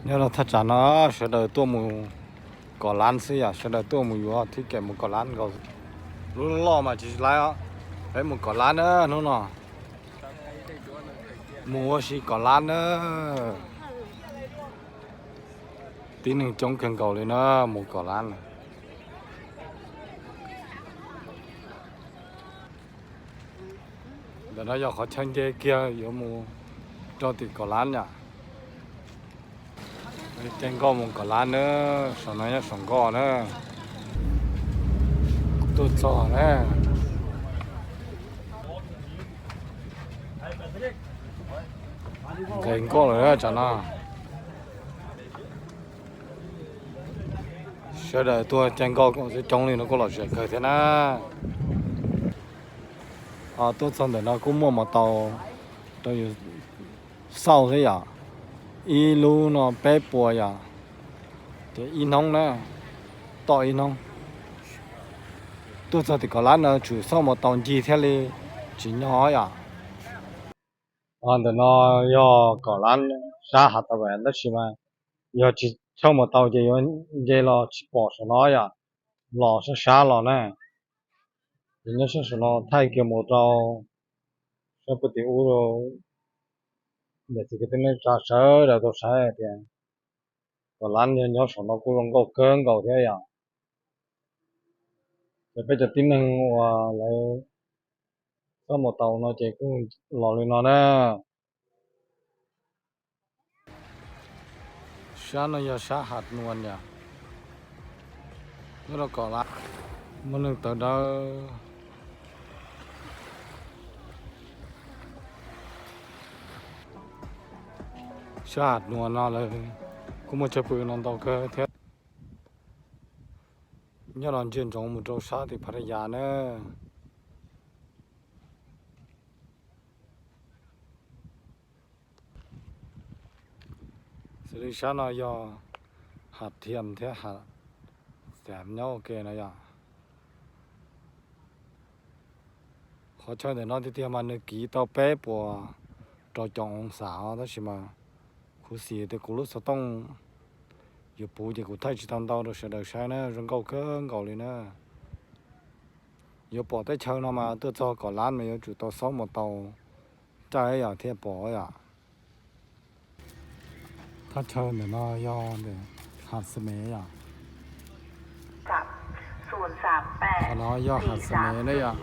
Nyob rau thaj tsam no sawv daws tuaj mus Kom Lab xwb yom, sawv daws tuaj mus yuav thib kem mus Kom Lab nkaus. Lub loj mas tsis laiv os, peb mus Kom Lab na hnub no. Mus ua si Kom Lab na. Tib neeg coob kawg nkaus li na, mus Kom Lab na. Ntawm no yog qhov chaw nce kiag yuav mus rau tim Kom Lab yom. Caij nkoj mus Kom Lab na, saum no nyob saum nkoj na. Tuaj txog na. Nqes nkoj lawm tsam no. Sawv daws tuaj caij nkoj coob li no kuj lom zem kawg thiab na. Tuaj txog ntawm no kuj muaj mos taus rau yus xauj thiab yom. Ib lub no peb puas yom, ces ib hnub na, toj ib hnub. Tuaj txog tim Kom Lab no tsum xauj mos taus ncig thiaj li tsim nyog yom. Ntawm no yog Kom Lab sab Hav Tau Vam tab sis mas yog tsis xauj mos taus ces yuav nce los tsis pom saum no yom, los sab sab los na. Ces nyob sab saum no thaij kiag mus rau sab puag tim ub, niam txiv kwv tij neej tsa sawv daws tau saib tias Kom Lab yog nyob saum no kuj zoo nkauj kawg nkaus thiab yom. Ces peb cov tib neeg uas lawv xauj mos taus no ces kuj los li no na. Sab no yog sab Hav Nuas yom, nyob rau Kom Lab. Muaj neeg tawv dawb. Sab Hav Nuas no lawv kuj muaj tsawg pw no ntau kawg thiab. Nyob no ntsia ntsoov mus rau sab tim Pha Ra Yas na. Xws li sab no yog Hav Thiam thiab Hav Xam nyob ua ke no yom. Qhov chaw ntawm no tiag tiag mas nws kiv tau peb puas rau caum oo xas os, tab sis mas kuv xav tias kuv lub xov tooj yuav puv ces kuv thaij tsis tau ntau rau sawv daws saib na, zoo nkauj kawg nkaus li na. Yuav pom teb chaws no mas tuaj txog Kom Lab mas yuav tsum tau xauj mos taus caij yom thiaj pom yom. Thaj chaw ntawm no yog ntawm Hav Xa Mev yom. Qhov no yog Hav Xa Mev na yom.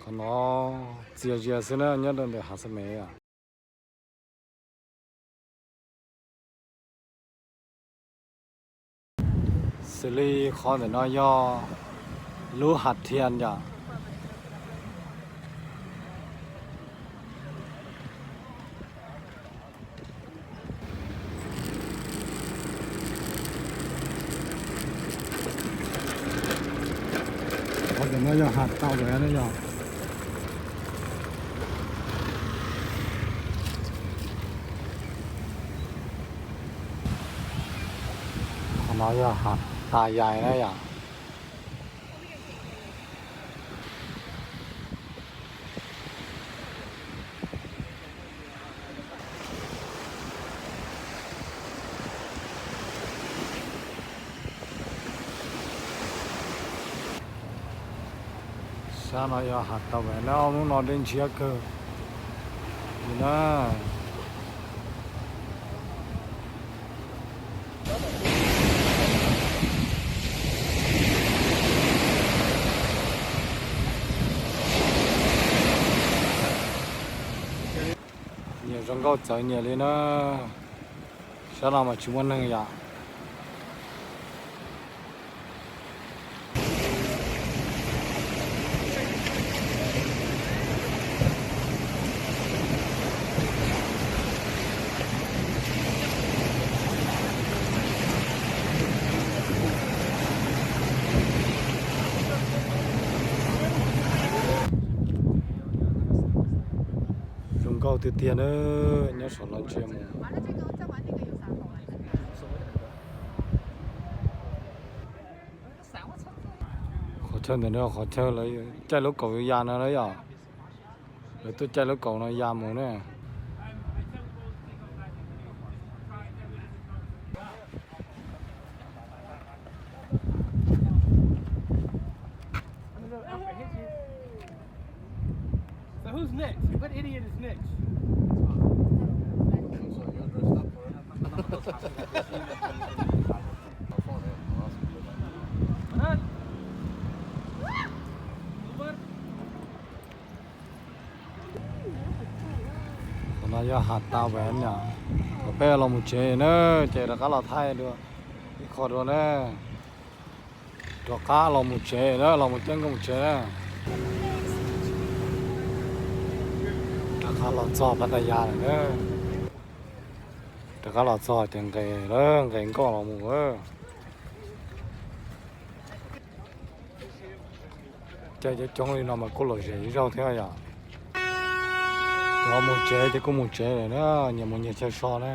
Qhov no txias zias xwb na, nyob rau ntawm Hav Xa Mev yom. Xws li qhov ntawm no yog lub Hav Thiam yom. Qhov ntawm no yog Hav Tau Vam na yom. Qhov no yog Hav Tas Yais na yom. Sab no yog Hav Tau Vam na, hnub no dej ntshiab kawg li na. Nyiam zoo nkauj txawv nyiam li na. Sab no mas tsis muaj neeg yom. Zoo nkauj Tiag tiag na, nyob saum no ntsia mus. Qhov chaw ntawm no qhov chaw lawv caij lub kaum ya no na yom. Lawv tuaj caij lub kaum no ya mus na. So who's next? What idiot is next? Qhov no yog has tas pem no, peb los mus tsev na, ces rov qab los thaij dua ib qho dua na. Rov qab los mus tsev na, los mus caij nkoj mus tsev na. Rov qab los txog Pattaya lawm na. Rov qab los txog ces nqes lawm, nqes nkoj los mus. Caij coob coob li no mas kuj lom zem ib zaug thiab yom. Cov mus tsev ces kuj mus tsev lawm na, nyias mus nyias chaw so na.